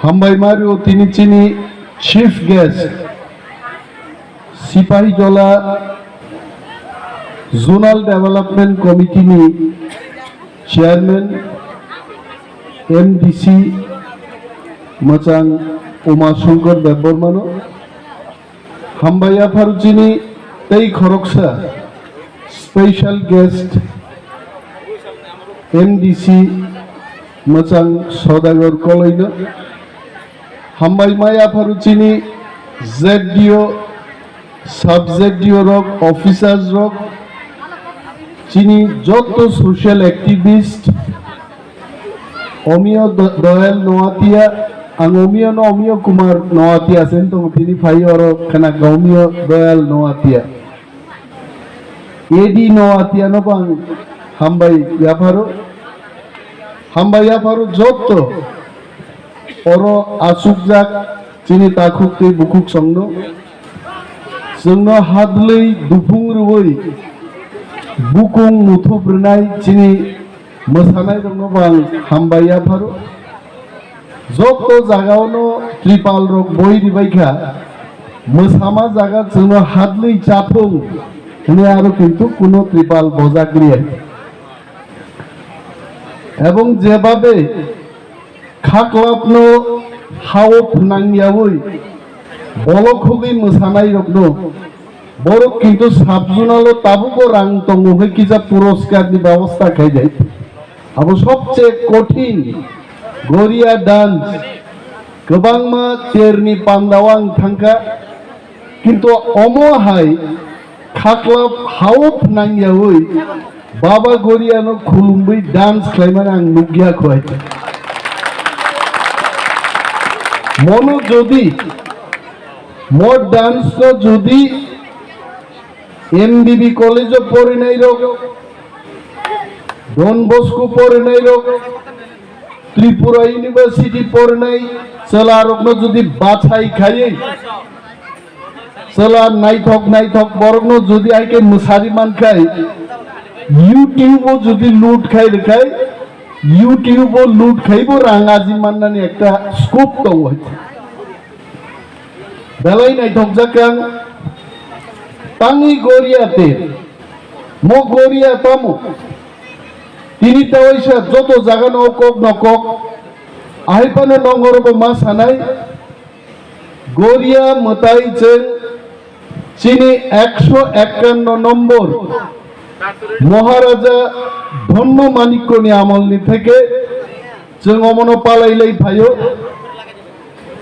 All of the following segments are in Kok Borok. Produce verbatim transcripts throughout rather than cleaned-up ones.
Hambai mario tini chini chief guest, Sipahijola Zonal Development Committee ni chairman, M D C, Mwchang Uma Shankar Debbarmano. Hambai yapharu chini tei khoroksa special guest M D C Mwchang Sodagar Koloino. Hambai ma yapharu chini Z D O, sub Z D O rok, officers rok, chini jotto social activist, Omiyo Do-, Doyal Noatia, ang Omiyo no Omiyo Kumar Noatia sen tongo, tini phai oro khana Omiyo Doyal Noatia. A D Noatia no bo ang hambai yapharo, hambai yapharo jotto oro asukjak chini takhuk tei bukhuk songno, chwngno hadlwi dupung rwui bukung muthup rwnai chini mwsanairokno bo ang hambai yapharo. Jotto jagaono tripal rok boi ribaikha, mwsama jaga chwngno hadlwi chathung hwnwi aro kintu kuno tripal bojak liya. Ebong jebabe khaklapno hao phnang yaui bolok hogwi mwsanairokno borok kintu sub zonal o tabuko rang tongo hwnwi kisa puroskar ni bebosta khaijai. Abo sobche kothin Goria dance kwbangma terni pandao ang thangkha, kintu omo hai khaklap hao phnang yaui Baba Goriano khulumwi dance khlaimani ang nukya khoi. Mono jodi mo dance no jodi M B B college o porinai rok, Don Bosco porinai rok, Tripura University porinai chwla rokno jodi bachai khaiwi chwla naithok naithok borokno jodi hai khe mwsari mankhai, YouTube o jodi load khai rwkhai, YouTube o load khaibo rang aji mannani ekta scope tongo. Belai naithokjak ang tangwi Goria te mo Goria tamo tini tawaisa joto jagano kok no kok ahai phano nongorobo ma sanai. Goria mwtai chwng chini ekso ekkanno nombor Maharaja Dhonno Manikkoni amolni theke chwng omono palai lai phaio.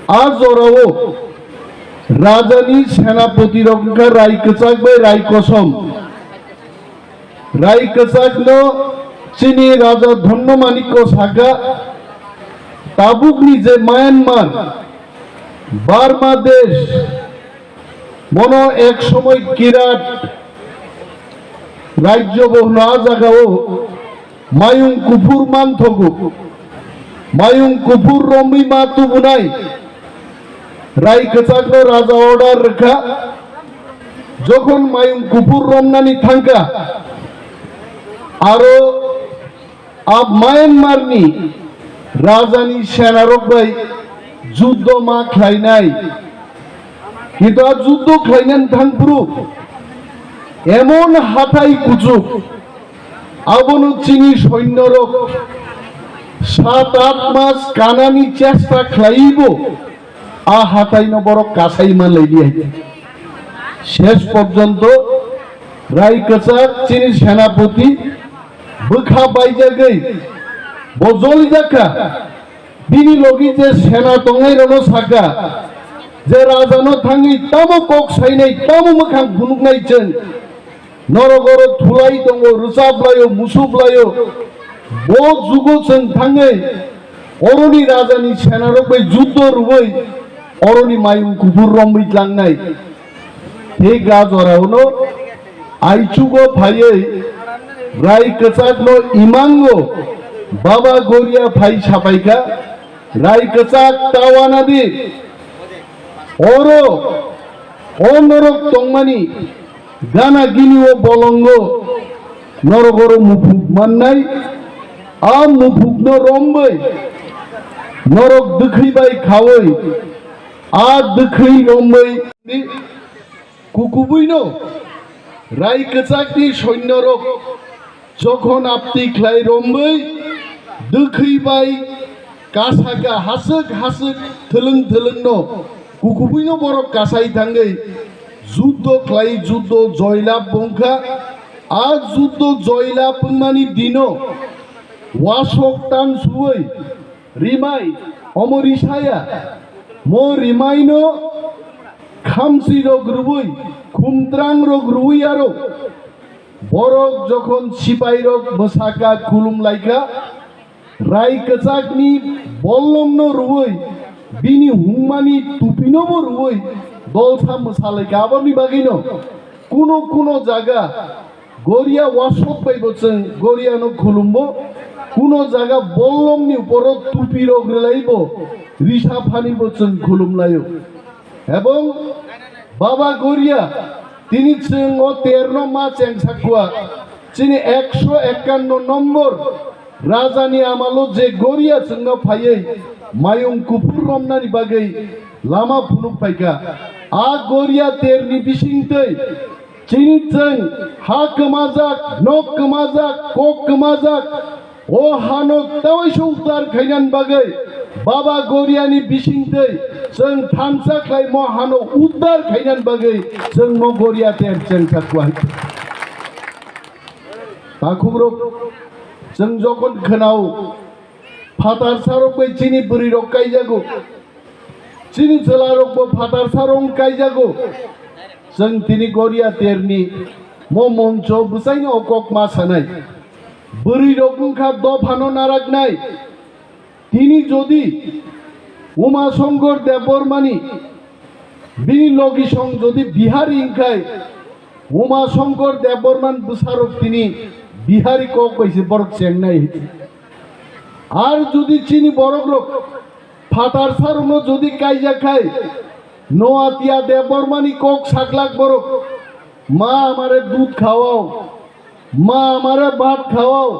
A jorao rajani senapoti rok wngkha Rai Kwchak bai Rai Kosom. Rai Kwchakno chini Raja Dhonno Manikko saka, tabukni je Myanmar, Burma desh, bono ek somoi kirat rajyo bo hwno, a jagao mayung kuphur manthogo, mayung kuphur romwi ma tubunai Rai Kwchakno raja order rwkha, jokhon mayung kuphur romnani thangkha, aro a Myanmarni rajani senarok bai juddo ma khlainai. Kintu a juddo khlainani thangphuru emon hathai kuchuk, abono chini soinyorok sat aath mas kanani chesta khlaibo a hathaino borok kasai manlaidi hai. Ses porjonto Rai Kwchak chini senapoti bwkha baijagwi bo jolijakha. Bini logi je sena tongnairokno saka je rajano thangwi tamo kok sainai, tamo mwkhang phunuknai chwng. Norok oro thulai tongo, rwchap laio, musup laio. Bo jugo chwng thangwi oroni rajani senarok bai juddo rwui oroni mayung kuphur romwi tlangnai. Thik a jorao no aichugo phaiwi Rai Kwchakno imango Baba Goria phai sapaikha. Rai Kwchak tawana di. Oro o norok tongmani gana gini o bolongo norok oro muphuk mannai, a muphukno romwi Norok dwkhwi bai khaui, a dwkhwi romwi kukubuino rai kwchakni soinyorok jokhon apti khlai romwi dwkhwi bai kasaka haswk haswk thwlwng thwlwngno kukubuino borok kasai thangwi juddo khlai juddo joilab bongkha. A juddo joilab wngmani dino wasok tan suwi rimai omo risaya, mo rimaino khamsi rok rwui, khumtrang rok rwui aro borok jokhon sipai rok bwsaka khulum laikha, rai kwchakni bollongno rwui, bini hungmani tupinobo rwui dolsa mwsa laikha. Aboni bagwino kuno kuno jaga Goria wasok bai bo chwng Goriano khulumbo, kuno jaga bollongni uporo tupi rok rwlaibo risa phani bo chwng khulum laio. Ebong Baba Goria tini chwng o terno ma cheng sakwa, chini ekso ekkanno nombor Rajani amalo je Goria chwngno phaiwi mayung kuphur romnani bagwi lama phunuk phaikha. A Goria terni bisingtwi chini chwng ha kwmajak, nok kwmajak, kok kwmajak, o hano tawaiso uddar khainani bagwi Baba Goriani bisingtwi chwng thansa khlaimo hano uddar khainani bagwi chwng mo Goria ter cheng sakwa. Takhukrok, chwng jokhon khwnao, phatarsarok bai chini bwrwirok kaijago, chini chwlarokbo phatarsarok kaijago, chwng tini Goria terni mo moncho bwsaino o kok ma sanai. Bwrwirok wngkha dophano naraknai. Tini jodi Uma Shankar Debbarmani bini logisong jodi Bihari wngkhai, Uma Shankar Debbarman bwsarok tini Bihari kok bai se borok chengnai. Ar jodi chini borokrok phatarsarokno jodi kaijakhai, Noatia Debbarmani kok saklak borok, "माँ हमारे दूध खवाओ, माँ हमारे भात खवाओ।"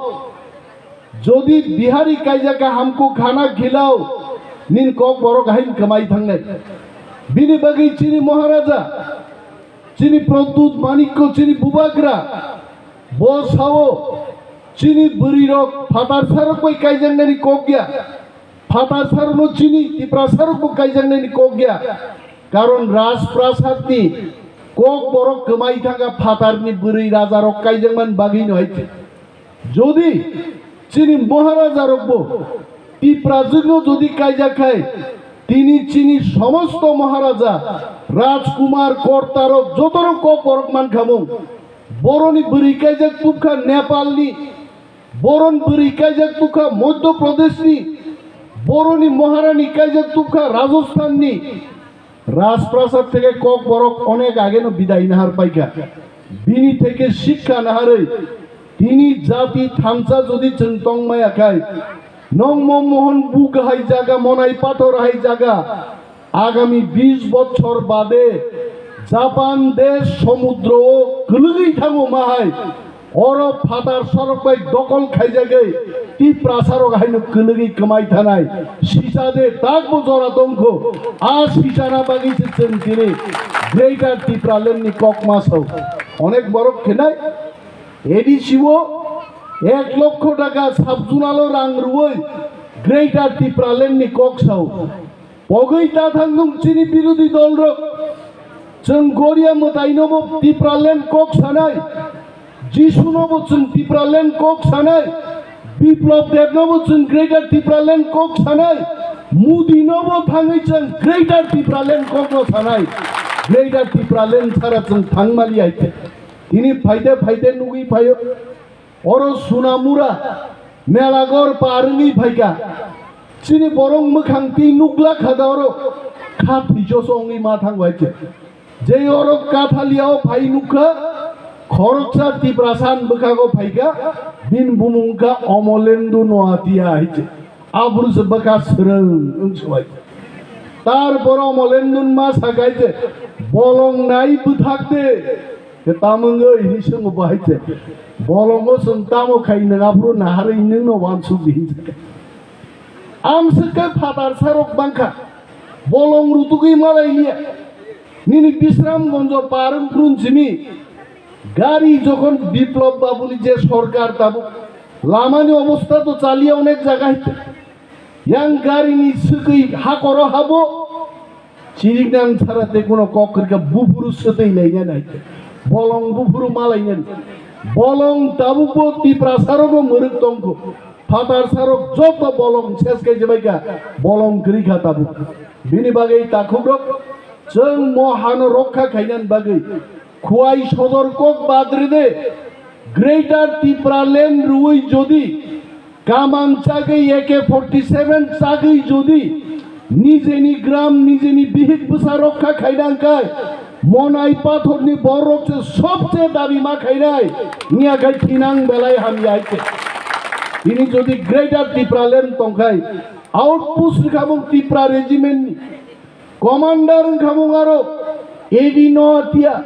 Jodi Bihari kaijak ka, "हमको खाना खिलाओ," nini kok borok haino kwmai thangnai. Bini bagwi chini Maharaja, chini Pradyut Manikya, chini Bubagra, bo sao, chini bwrwirok phatarsarok bai kaijaknani kok ya. Phatarsarokno chini Tiprasarokbo kaijaknani kok ya. Karon Rajprasadni kok borok kwmai thangkha phatarni bwrwi rajarok kaijakmani bagwino hai khe. Jodi chini Maharajarokbo Tiprajwkno jodi kaijak khai, tini chini somosto Maharaja, Rajkumar, Kortarok jotorok kok borok mankhamung. Boroni bwrwi kaijak tubkha Nepalni, boroni bwrwi kaijak tubkha Madhya Pradeshni, boroni Maharani kaijak tubkha Rajasthanni. Rajprasad theke kok borok onek ageno bidai nahar paikha. Bini theke sikha naharwi tini jati thansa jodi chwng tongmaya khai, nongmo mohon bu kahai jaga, monai pathor hai jaga, agami bis bochor bade Japan desh somudro o kwlwgwi thango mahai. Oro phatar sarok bai dokol khaijagwi Tiprasarok haino kwlwgwi kwmai thanai. Sisa de takbo jora tongkho. A sisana bagwi se chwng tini Greater Tipraland ni kokma sao. Onek borok khenai A D C o ek lokho taka sub zonal o rang rwui Greater Tipraland ni kok sao. Pogwi ta thangdung chini birodhi dolrok. Chwng Goria mwtainobo Tipraland kok sanai, Jisunobo chwng Tipraland kok sanai, Biplab Debnobo chwng Greater Tipraland kok sanai, Modinobo thangwi chwng Greater Tipraland kokno sanai. Greater Tipraland sara chwng thangmali hai khe. Tini phaide phaide nugwi phaio. Oro Sunamura Melagor par wngwi phaikha. Chini borok mwkhang twi nukla kha da oro kha thwisoso wngwi ma thango hai khe. Jei oro Kathalia o phai nukha, khoroksa Tiprasa ni bwkhago phaikha, bini bumung wngkha Omolendu Noatia hai khe. Aboro se bwkha swrwng wng suwai. Tar pore Omolendu ni ma sakai je, "Bolong nai bwthak de." Ke tamungoi hini swngo bahai je. "Bolongo chwng tamo khai nwng aphuru naharwi nwngno wansuk di," hinjak. Amswk khe phatar sarok bangkha, bolong rutugwi malai liya. Nini Bisramgonjo par wngphru simi gari jokhon Biplop babuni je sorkar tabuk lamani obostha to chaliya onek jaga hai. Yang garini swkwi hakoro habo, chiriknang sara tei kuno kok kwrwikha buphuru swtwi lainani hai. Bolong buphuru malainani. Bolong tabukbo Tiprasarokno mwrwk tongkho. Phatar sarok joto bolong ses kai jebaikha, bolong kwrwikha tabuk. Bini bagwi takhukrok chwng mo hano rokha khainani bagwi Khwai sodor kok badride, Greater Tipraland rwui jodi kamang chagwi A K forty seven chagwi jodi nijeni gram, nijeni bihik bwsa rokha khainang kai, monai pathorni borok se sobse dabi ma khainai, niya khai thinang belai hamya hai se. Ini jodi Greater Tipraland tongkhai, outpost rwkhamung Tipra Regiment ni, Commander wngkhamung aro A D Noatia,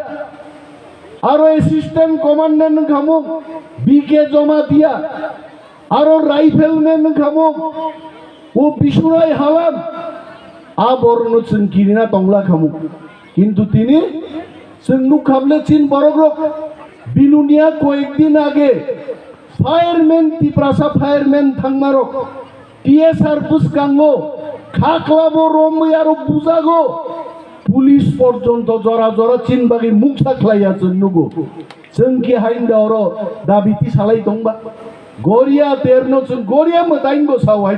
aro Assistant Commandant wngkhamung B K Jomatia, aro Rifleman wngkhamung o Bisurai Halam, a borokno chwng kirina tongla khamung. Kintu tini chwng nukha bwle chin borokrok, binunia koyek din age fireman, Tiprasa fireman thangmarok, T S R bwskango khaklabo romwi aro bujago. Police porjonto jora jora chin bagwi mungsa khlaiya chwng nugo. Chwng ki hainda oro dabi tisalai tongba? Goria terno chwng Goria mwtainbo sao hai.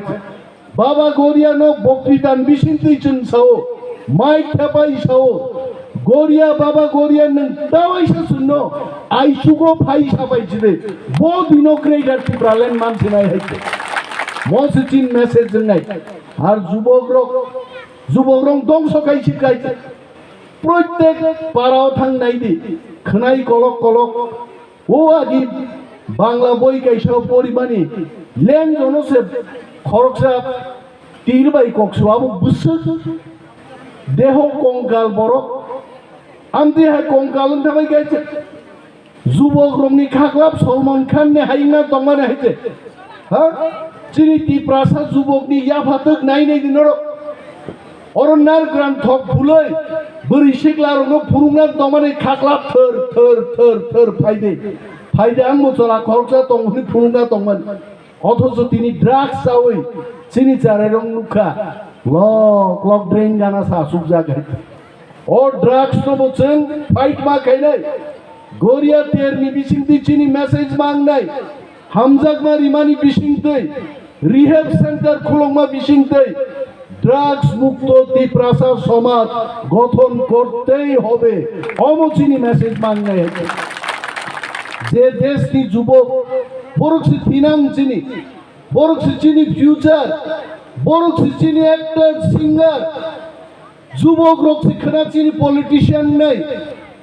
Baba Goria no bokti tan bisingtwi chwng sao. Mai khepai sao. Goria, Baba Goria, nwng tawaisa chwngno aichugo phaisa bai chide. Bo dino Greater Tipraland mansinai hai se. Mo se chin message wngnai. Ar jubok rok, jubok rok dongso kai si kai. Protek parao thang nai di. Khwnai kolok kolok. O agi Bangla boi kaisa porimani leng jono se khoroksa tir bai kok suabo bwswk deho kongkal borok. Amtwi hai kongkal wng thabai kaisa jubok rokni khaklap Salman Khan ni hai wngna tongmani hai se. Ha? Chini Tiprasa jubokni yaphatok nai nai di norok. Oro narwkran thok phulwi bwrwi siklarokno phunukna tongmani khaklap thwr, thwr, thwr, thwr phaide. Phaide ang mochola khoroksa tong hwnwi phunukna tongmani. Othocho tini drugs chawi chini charairok nukha. Lok, lok drain gana sa sukjak hai. O drugs no bo chwng fight ma khainai. Goria terni bisingtwi chini message ma wngnai. Hamjakma rimani bisingtwi, rehab center khulokma bisingtwi, drugs mukto Tiprasa somaj gothon kortei hobe. Omo chini message ma wngnai. Je deshni jubok, borok se thinang chini, borok se chini future, borok se chini actor, singer. Jubok rok se khna chini politician nai,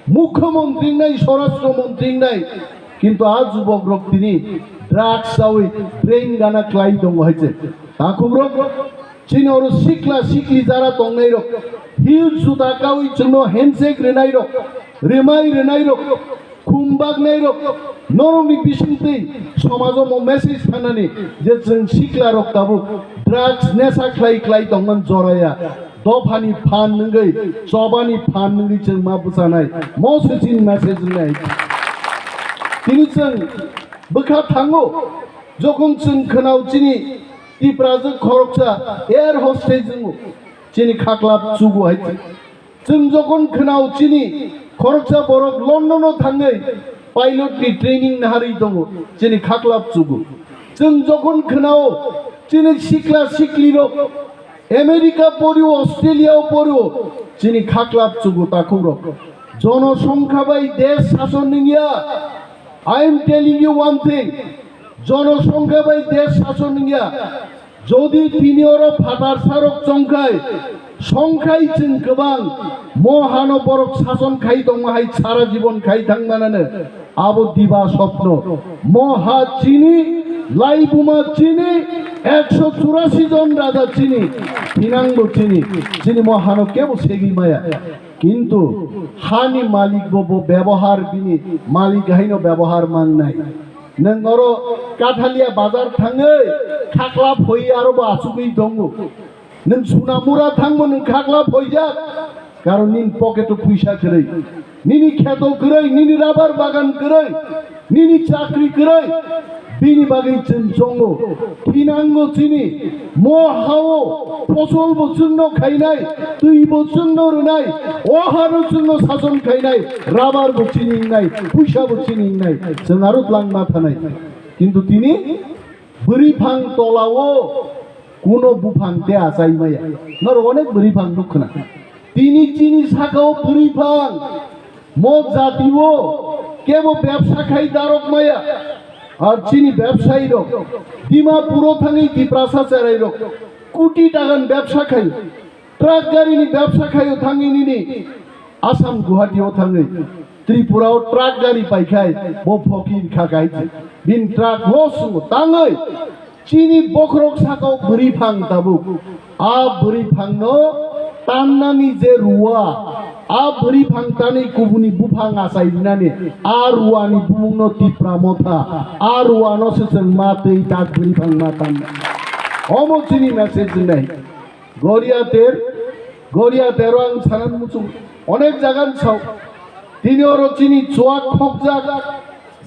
mukhyamantri nai, swarashtra mantri nai, kintu a jubok rok tini drugs chawi brain gana khlai tongo hai se. Takhuk rok, chini oro sikla sikli jara tongnai rok, heel juta kawi chwngno handshake rwnai rok, remai rwnai rok, Khum baknairok, norokni bisingtwi somajo mo message thanani je chwng siklarok tabuk drugs nesa khlai khlai tongmani joraya, dophani phan nwngwi, chobani phan nwngwi chwng ma bwchanai, mo se chini message wngnai. Tini chwng bwkha thango, jokhon chwng khwnao chini Tiprajwk khoroksa air hostage wngo, chini khaklap chugo hai. Chwng jokhon khwnao chini khoroksa borok London-o thangwi pilot ni training naharwi tongo, chini khaklap chugo. Chwng jokhon khwnao chini sikla siklirok America porio, Australia-o porio, chini khaklap chugo takhukrok. Jonosongkha bai desh sason wngya. I am telling you one thing, jonosongkha bai desh sason wngya. Jodi tini oro phatar sarok chongkhai, songkhai chwng kwbang, mo hano borok sason khai tongma hai sara jibon khai thangmanano, abo diba sopno. Mo ha chini, laibuma chini, ekso churasi jon raja chini, thinangbo chini, chini mo hano kebo segwi maya. Kintu hani malik bo, bo bebohar bini malik haino bebohar mangnai. Nwng oro Kathalia bazar thangwi khakla phoi aro bo achugwi tongo. Nwng Sunamura thangbo nwng khakla phoijak, karon nini pocket o puisa kwrwi, nini kheto kwrwi, nini rabar bagan kwrwi, nini chakri kwrwi, bini bagwi chwng chongo. Thinango chini mo hao fosol bo chwngno khainai, twi bo chwngno rwnai, o hano chwngno sason khainai, rabar bo chini wngnai, puisa bo chini wngnai, chwng aro tlang ma thanai. Kintu tini bwrwi phang tolao kuno buphang te achai maya. Norok onek bwrwi phang nuk khna. Tini chini sakao bwrwi phang, mo jatio kebo bebsa khai darok maya. Ar chini bebsai rok Dimapuro thangwi Tiprasa cherai rok kuti tagan bebsa khai. Truck gari ni bebsa khaio thangwi nini Assam Guwahati o thangwi Tripura o truck gari paikhai bo phokir kha kai. Bin truck no sungo tangwi chini bokhorok sakao bwrwi phang tabuk. A bwrwi phang no tannani je rua, a bwrwi phang tani kubuni buphang achai rinani, a rua ni bumung no Tipra Motha, a rua no se chwng ma twi tak bwrwi phang ma tan. Omo chini message nai. Goria ter, Goria tero ang sanan muchung onek jagan sao. Tini oro chini chuak khokjak,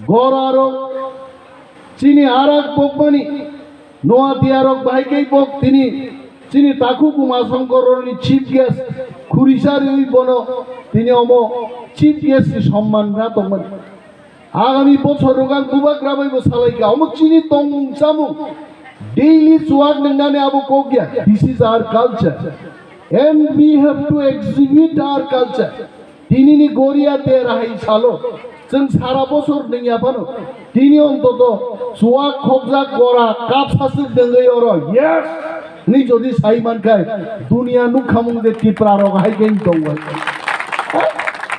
gora rok, chini arak bokmani, noa tiarok bahai kei bok tini, chini takhu Kuma Songkor ni chief guest, khurisa riwi bono tini omo chief guest ni somman ra tongmani. Agami bochor rok ang bubagra bai bo salai ka. Omo chini tongmung chamung. Daily chuak nwngnani abo kok ya. This is our culture. And we have to exhibit our culture. Tini ni Goria ter hai salo. Chwng sara bochor nungya phano. Tini ontoto chuak khokjak gora kap sasuk dengwi oro. Yes! Ni jodi sai mankhai, dunia nukhamung je Tipra rok hai khe tongbai.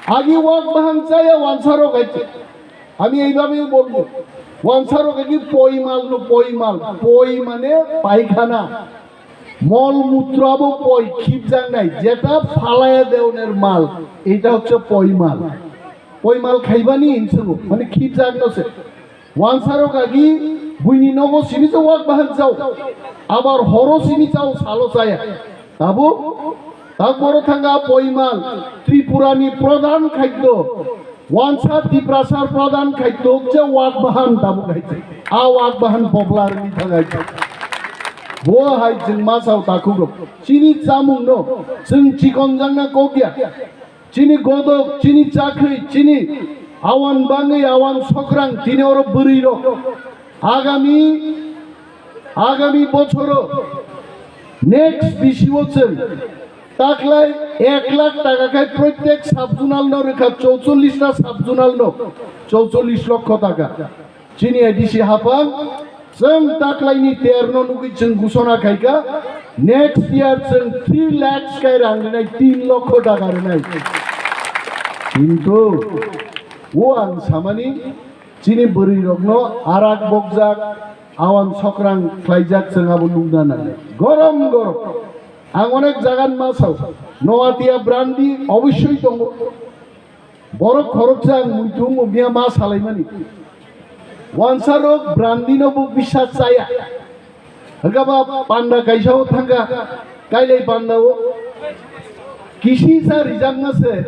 Agi wak bahang chaya wansa rok hai. Ami ei babe bolbo. Wansa rok agi poimal no poimal. Poi mane paikhana. Mol mutra bo poi khibjak nai. Jeta phalaya deoner mal. Eta hocche poimal. Poimal khaibani insugo. Mane khibjak no se. Wansarok agi buini nogo sini je wak bahan jao. Abar horo sini jao salo chaya. Tabuk, tak boro thanga poimal Tripura ni pradhan khadyo. Wansa Tiprasar pradhan khadyo je wak bahan tabuk hai. A wak bahan boblar ni thangai. Bo hai jeng ma sao takhuk rok. Chini chamung no, chwng chikon jang na kokya. Chini godok, chini chakri, chini awan bangwi awan sokrang, tini oro bwrwi rok. Agami, agami bochoro, next bisi o chwng taklai ek lakh taka khai proitek sub-zonal no rwkha, chouchollish ta sub-zonal no, chouchollish lokho taka. Chini A D C hapang, chwng taklaini ter no nugwi chwng gusona khaika, next year chwng three lakhs kai rang rinai, tin lokho taka rinai. Kintu, o ang samani, chini bwrwi rokno arak bokjak, awan sokrang khlaijak chwng abo nukna nangnai. Gorom gorom. Ang onek jagan ma sao, Noatia brandi obossoi tongo. Borok khoroksa ang muitu wngmo miya ma salaimani. Wansarok brandino bo bisa chaya. Hwnkhe ba panda kaisa o thangkha, kailai panda o. Kisi sa rijakma se.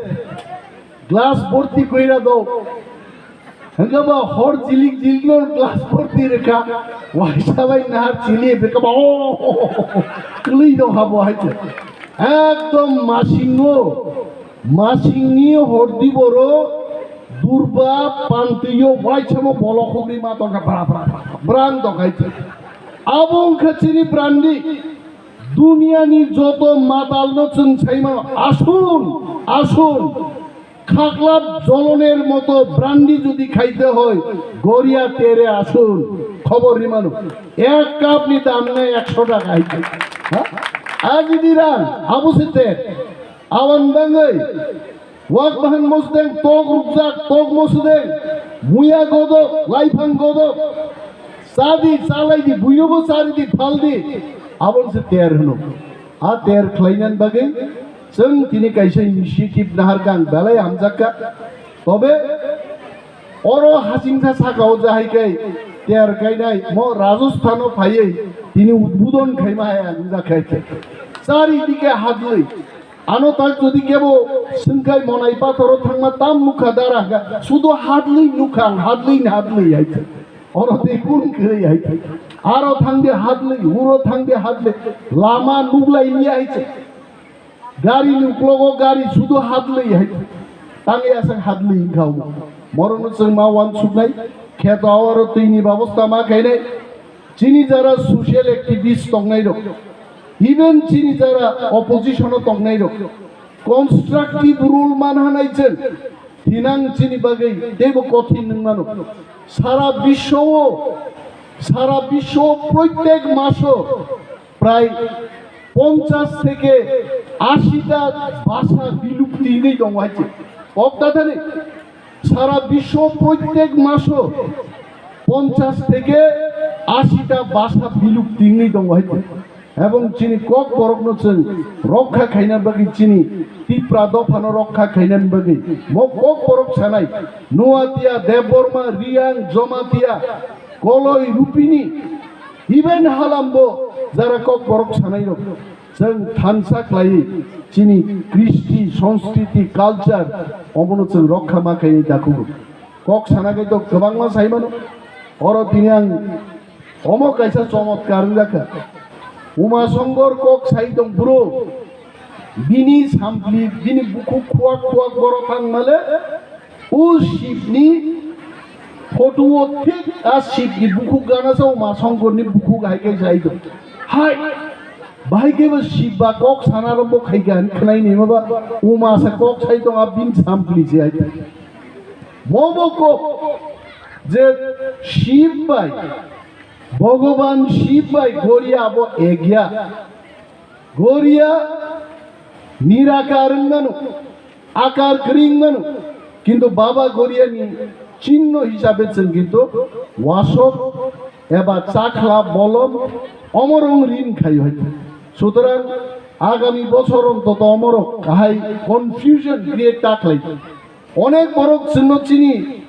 Glass borti koira do. Hwnkhe ba hor jilik jilik no glass borti rwkha. Waisa bai nahar chili rwkha ba o. Kwlwi dong ha bo hai se. Ekdom masingo. Masingni hordi boro durba pantwio waisamo bolok hogri ma tongkha bra bra bra bra brang tongkha ite. Abo wngkha chini brandi. Duniyani joto matalno chwng saimano. Asun, asun. Khaklap joloner moto brandi jodi khaite hoi, Goria tere asun. Khobor rimano. Ek cup ni dam na ekso taka hai. Ha? Aji dirang, abu sete. Awan bangwi wak bahan mosdeng, tok rukjak, tok mosdeng, muya godok, laiphang godok, sadi, salaidi, buinobo saridi, phaldi, abon se ter hwno. A ter khlainan bagwi chwng tini kaisa initiative naharkha, ang belai hamjakha. Tobe Oro hasingsa saka o jahai kai ter kainai mo Rajasthan o phaiwi tini udbodon khaima hai ang jakhai khe. Chari dike hadlwi. Ano tak jodi kebo sengkai monai pathoro thangma tam nukha dara ga. Sudo hadlwi nukha ang, hadlwi ni hadlwi hai khe. Oro tei kun kwrwi hai khe. Aro thangde hadlwi, uro thangde hadlwi. Lama nuglai ni hai khe. Gari ni uklogo gari sudo hadlwi hai. Tangwi aswk hadlwi wngkha omo. Morono chwng ma uansuknai. Kheto awaro twi ni babosta ma khainai. Chini jara social activist tongnai rok. Even chini jara opposition o tongnai rok. Constructive rule man hanai chwng. Thinang chini bagwi teibo kothin wng mano. Sara biswo, sara biswo proitek maso prai ponchas theke ashi ta bhasha bilupti wngwi tongo hai se. Kok ta thani sara biswo proitek maso ponchas theke ashi ta bhasha bilupti wngwi tongo hai se. Ebong chini kok borokno chwng rokha khaina bagwi, chini Tipra dophano rokha khaina bagwi mo kok borok sanai Noatia, Debbarma, Riang, Jomatia, Koloi, Rupini, even halambo jara kok borok sanai rok chwng thansa khlaiwi chini kristi, sanskriti, culture omono chwng rokha ma khainai dakhugo. Kok sana khe to kwbangma sai mano. Oro tini ang omo kaisa chomotkar wngjakha. Uma Songkor kok sai tong bro. Bini sampli, bini bukhuk khuak khuak borok thang male. O Shibni photo o thik a Shibni bukhuk gana sa Uma Songkorni bukhuk hai khe sai tong. Hai. Bahai khe bo Shib ba kok sana rok bo khai khe ani khwnai ni ma ba Uma sa kok sai tong a bini sampli se hai. Momo kok je Shiv bai, Bhagavan Shiv bai Goria abo egya. Goria nirakar wng mano, akar kwrwi wng mano, kintu Baba Goria ni chinno hisabe chwng kintu wasok eba chakhla bolom omorok rin khaio hai. Sutorang agami bochor ontoto omorok kahai confusion create ta khlai. Onek borok chwngno chini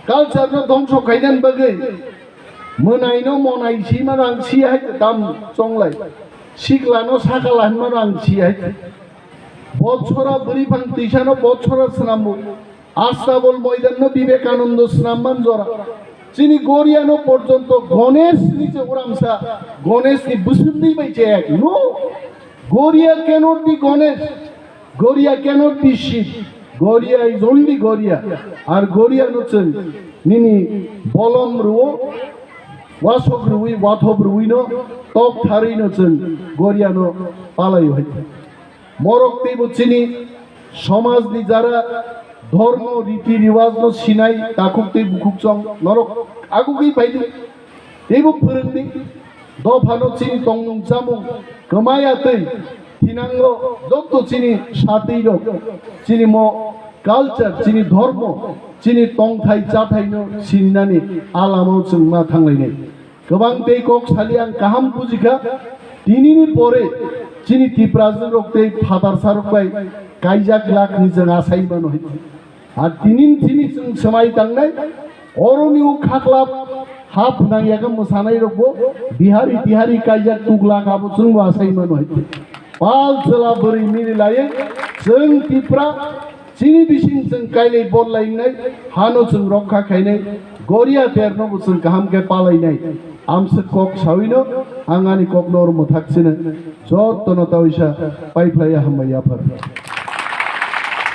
culture no dhongso khainani bagwi mwnaino monai sima rang si hai tam chonglai. Siklano sakala hinma rang si hai. Botsora bwrwi phang twisano botsora swnambo. Astabol moidanno Vivekanando swnamman jora. Chini Goriano porjonto Ganesh ni se uramsa Ganesh ni bwswtwi bai che ek. No. Goria cannot be Ganesh. Goria cannot be Shiv. Goria is only Goria. Ar Goria no chwng nini bolom rwo, wasok rwi, wathop rwi no, tok tharwi no chwng Goria no palai hai. Morok teibo chini somaj ni jara dhormo riti riwaj no sinai takhuk tei bukhuk chong norok agugwi phaidi. Teibo phwrwngdi, dophano chini tongmung chamung kwmaya twi thinango, joto chini satwi rok, chini mo culture, chini dhormo, chini tongthai chathaino sinani alamo chwng ma thanglainai. Kwbang tei kok sali ang kaham bujikha, tinini pore chini Tiprajwk rok tei phatarsa rok bai kaijak lak ni chwng asai mano hai. Ar tinin tini chwng swmai tangnai, oroni o khaklap ha phnang yaga mwsanai rokbo Bihari Tihari kaijak tuglak abo chwngbo asai mano hai. Pal chwla bwrwi mili laywi chwng Tipra chini bising chwng kailai bol lainai hano chwng rokha khainai Goria terno bo chwng kaham khe palainai. Amswk kok sawino ang ani kokno oro mwthak sino jotono tawisa paiphlaiya hambai yaphar.